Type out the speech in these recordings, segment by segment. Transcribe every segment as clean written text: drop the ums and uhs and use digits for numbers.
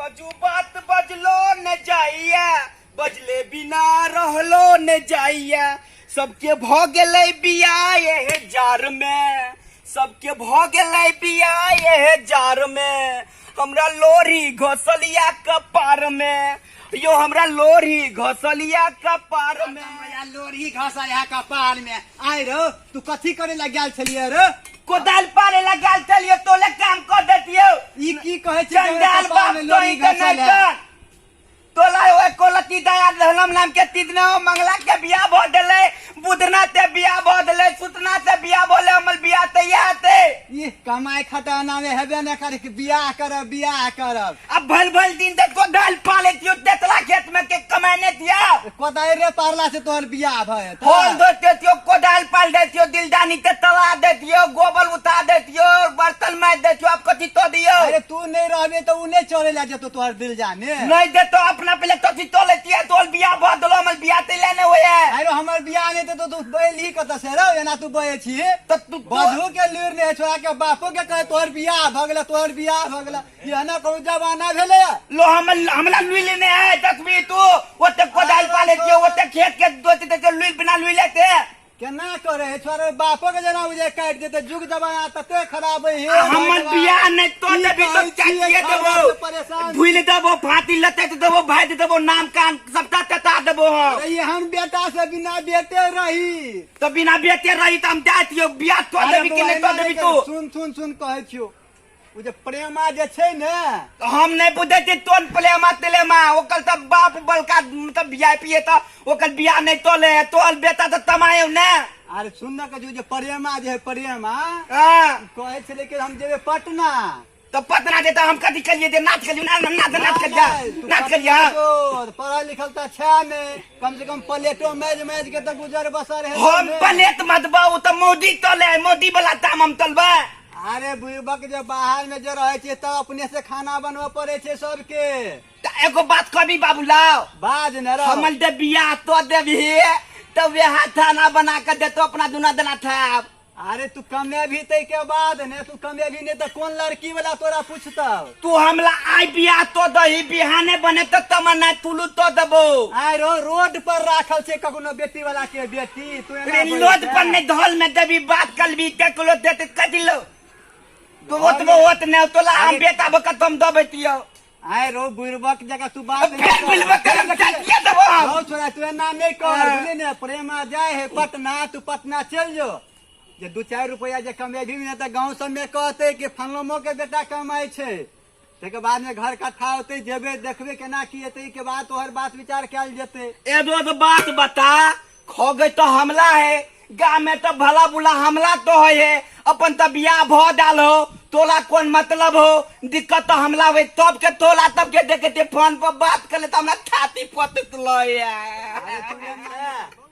बजू बात बजलो न जाइया, बजले बिना रहलो न जाइया। सबके भ गेलै बियाह एहे जार में, सबके भ गेलै बियाह एहे जार में, हमरा लोरी घसलिया कपार में, यो हमरा लोरी घसलिया कपार में। हमरा लोरी घसल है कपार में। आय रो, तू कथी करे ला गेल छलियै रो? कोदाल पारे ला गेल छलियै, तोले काम कर देतियौ। ई की कहै छै? चंडाल कपार बाप में लोरी तोही के घसल नहीं है। कर। तोला ओए कोलती दया धनम नाम के तीदना मंगला के बियाह भ देले, बुधना ते बियाह भ देले, सुतना ते बियाह बोले, हमर बियाह ते इएह ते। ई कमाई खटाना में हेबे न करे कि बियाह करब, बियाह करब। अब भल भल दिन तक कोदाल पाले दियो तेतला खेत में के कमाने दिया। कोदारे पारला से तोहर बियाह भ हेतौ। होल दो देतियो, कोदाल पाल देतियो, दिलदानी ते तला देतियो, गोबर उठा देतियो, बर्तन माज देतियो, अब कथी तो दियो? अरे तू नहीं रहबे तो उ नहीं चले ला जेतो तोहर दिल जाने। नहीं देतो अपना पहले कथी तो लेतिया, तोहर बियाह भ देलो, हमर बियाह ते लेने होए। अरे हमर बियाह नहीं तो तू बैल ही कत से रो, एना तू बहे छी। तो तू बधू के लूर नहीं छोड़ा के बापो के कहे तोहर बियाह भ गेला, तोहर बियाह भ गेला। एना कहू जमाना भेलै। लो हमला लुई लेने है देखबी तू, ओते कोदाल पाले दियो, ओते खेत के दोते देते लुई बिना लुई लेते। केना करे है छोरे बापो के जना उजे काट देते, जुग जमाना तते खराब है। हे हमर भगवान। बियाह नहीं तो की देबी तो कहै छियै, चाचिए खराब देबो। से परेशान। भूल देबो, फांसी लते देबो, भाई देबो, नाम कान सबटा तता देबो हम। अरे हम बेटा से बिना बेटे रही। तो बिना बेटे रही तो हम जातियो बियाह तो अरे देबी कि नहीं तो बौआ, देबी एना तू? सुन सुन सुन कहै छियो, ओ जे प्रेमा जे छै ने, तो हम नहीं बुझे छी तोन प्रेमा तेलेमा, ओकर तऽ बाप बलका मतलब वीआईपी है तऽ ओकर बियाह नहीं तोले है, तोल बेटा तऽ तमायो ने। अरे सुन न कजू, जे प्रेमा जे है प्रेमा, हाँ। कहै छलै कि हम जेबै पटना। तो पटना जे तऽ हम कथी करियै जे नाच करियै, ना, ना, नाच, नाच करियै, नहीं, तू नाच करियै। पटना जो, पढ़ल लिखल तऽ छै ने, कम से कम प्लेटो मैज मैज के तऽ गुजर बसर है। हम प्लेट मत बाऊ तऽ मोदी तले है, मोदी वाला दाम हम तलबै। अरे बुड़बक जे बाहर में जे रहे छै तब अपने से खाना बनबऽ पड़े छै सबके। तऽ एगो बात कहबी बाबू लाओ। बाज ने रहो। हमर दे बियाह तो देबही तब वएह खाना बना के देतो अपना दुना देना था। अरे तू कमेबही तै के बाद ने, तू कमेबही नहीं तऽ कोन लड़की वाला तोरा पूछतौ? तू हमला आइ बियाह तो दही, बिहाने बने तो तमन्ना तुलू तो देबो। आइ रो रोड पर राखल छै कखनो बेटी वाला के बेटी, तू एना रे बोलै रोड छै? पर नहीं धौल में देबी बात करबी केकरो देते कथी लो? तू ओतबो होत नहीं तोला हम अरे बेटा बकत हम दबे तियो। आइ रो बुड़बक जगह तू बात नहीं फेर कर। बुड़बक के हम चाटिए देबो हम। रौ छोड़ा, तू एना नहीं कर, हाँ। बुझली ने? प्रेमा जाए है पटना, तू पटना चल जो, जे 2-4 रुपया जे कमेबही ने तऽ गाँव सब में कहते कि फलनमो के बेटा कमाइ छै, ताहिके बाद में घर कट्ठा होते जेबे देखबे केना की हेतै, के बाद तोहर बात विचार कयल जेतै। एगो तो बात बता, खो गई तो हमला है गाँव में तो भला बुला हमला तो है, है। अपन तो बियाह भ डाल हो, तोला कौन मतलब हो, दिक्कत तो हमला हुए तब के तोला तब के देखे थे फोन पर बात कर ले तो हमरा छाती पतत लय। अरे तू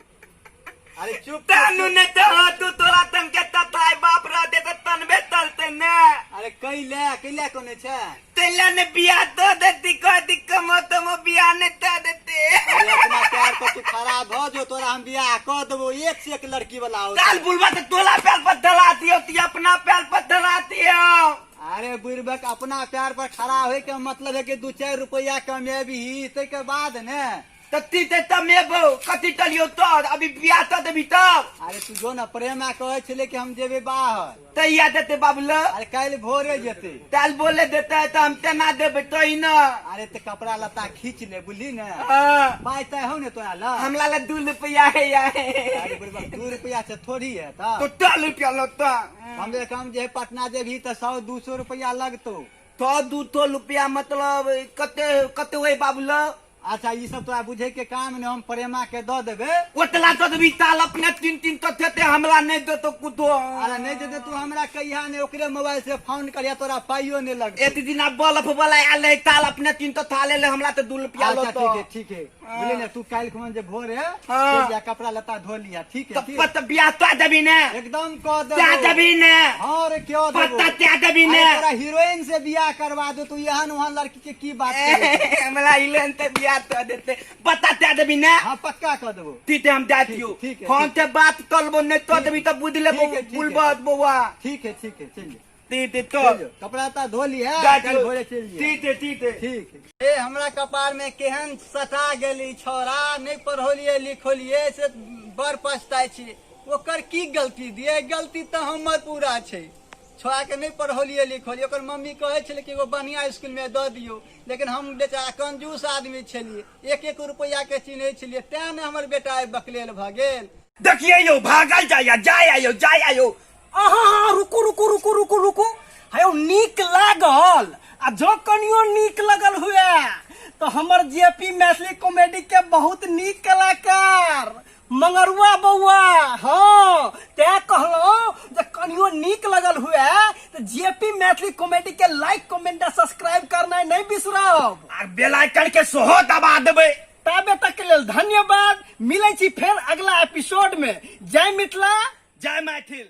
अरे चुप तनु ने तो हो, तू तोरा तन के तताय बाप रह दे तो तनबे तलते ने। अरे कैले कैले कोने छै? तेला ने बियाह तो देती कह दी कमो तो मो बियाह ने तो देते। अरे अपना प्यार पर तू खड़ा भ जो, तोरा हम बियाह क देबो, एक से एक लड़की वाला होतौ। चल बुलबा तो तोला प्यार पर धराती हो, ती अपना प्यार पर धराती हो। अरे बुड़बक अपना प्यार पर खड़ा होय के मतलब है कि 2-4 रुपया कमेबही तै के बाद ने। तो ती ते तमेबो कथी टलियो तो अभी बियाह तो देबी तब। अरे तू जो ना प्रेमा कहै छलै कि हम जेबे बाहर। तैया देते बाबू ल। अरे काल्हि भोरे जेते। काल्हि बोले देते तो हम तेना देबे तो ही ना। अरे ते कपड़ा लत्ता खींच ले बुझली ने। हाँ। पाई तय हो ने तोरा ल। हमला ला 2 रुपया है या है। अरे बुढ़बा 2 रुपया से थोड़ी है ता। तो 2 रुपया लो तो। कम से कम जे पटना जेबही तो 100-200 रुपया लगतो। 100-200 रुपया मतलब कते कते होय बाबू ल? अच्छा ई सब तोरा बुझे के काम ने, हम प्रेमा के दऽ देबे। ओतला तो देबी ताल अपने 3-3 तो देते, हमरा नहीं देतो कुतो। अरे नहीं देते तू हमरा कहिया ने, ओकरे मोबाइल से फोन करिया तोरा पाइयो नहीं लगते। एक दिन बल्ब वाला आयल है ताल अपने 3 तो थाले ले, हमरा तो 2 रुपया अच्छा, लो तो। ठीक है, ठीक है। बुझली ने, तू काल्हि खुमन जे भोरे, हाँ। चलि जा कपड़ा लत्ता धो लिया, ठीक है, तो ठीक। पत बियाह तो देबी ने। एकदम कह देबो। त्या देबी ने। हाँ रे, क्यों देबो? पत्ता त्या देबी ने। अरे तोरा हीरोइन से बियाह करवा दे, तू एहन ओहन लड़की के की बात करै छी? हमरा हीरोइन से बियाह तो देते, पत्ता त्या देबी ने। हाँ, पक्का कह देबो। ठीक है, हम जाय छियौ। ठीक है, फोन ठीक। से बात करबो, नहीं तो देबी तो बुझ लेबो, ठीक है, ठीक है। बुलबो बौआ। ठीक है, ठीक है, चलिए। ठीक तो चलि जो, कपड़ा उता धो लिहे जा काल्हि भोरे चलि जइहे। ठीक है ठीक है ठीक है। ए हमरा कपार में केहन सटा गेली छौड़ा नहि पढ़ौलियै लिखौलियै से बड़ पछताइ छी ओकर की गलती दियै गलती तऽ हमर पूरा छै छोड़ाके नहि पढ़ौलियै लिखौलियै ओकर मम्मी कहै छलै कि एगो बढ़िआँ इसकुलमे दऽ दियौ लेकिन हम बेचारा कंजूस आदमी छलियै एक एक रुपैआके चिन्है छलियै तेँ ने हमर बेटा आइ बकलेल भऽ गेल देखिए यौ भागल जाइया जाय आयो जाय आयो अहाँ रुकू रुकू रुकू रुकू रुकू हयौ नीक लागल आ जँ कनियो नीक लगल हुए तऽ हमर जेपी मैथिली कॉमेडी के बहुत नीक कलाकार मंगरुआ बौआ हाँ तैं कहलहुँ जे कनियो नीक लगल हुए तऽ जेपी मैथिली कॉमेडी के लाइक कमेंट आ सब्सक्राइब करनाइ नहि बिसरब आ बेल आइकन के सेहो दबा देबै ताबे तक के लेल धन्यवाद मिलै छी फेर अगला एपिसोड में जय मिथिला जय मैथिल।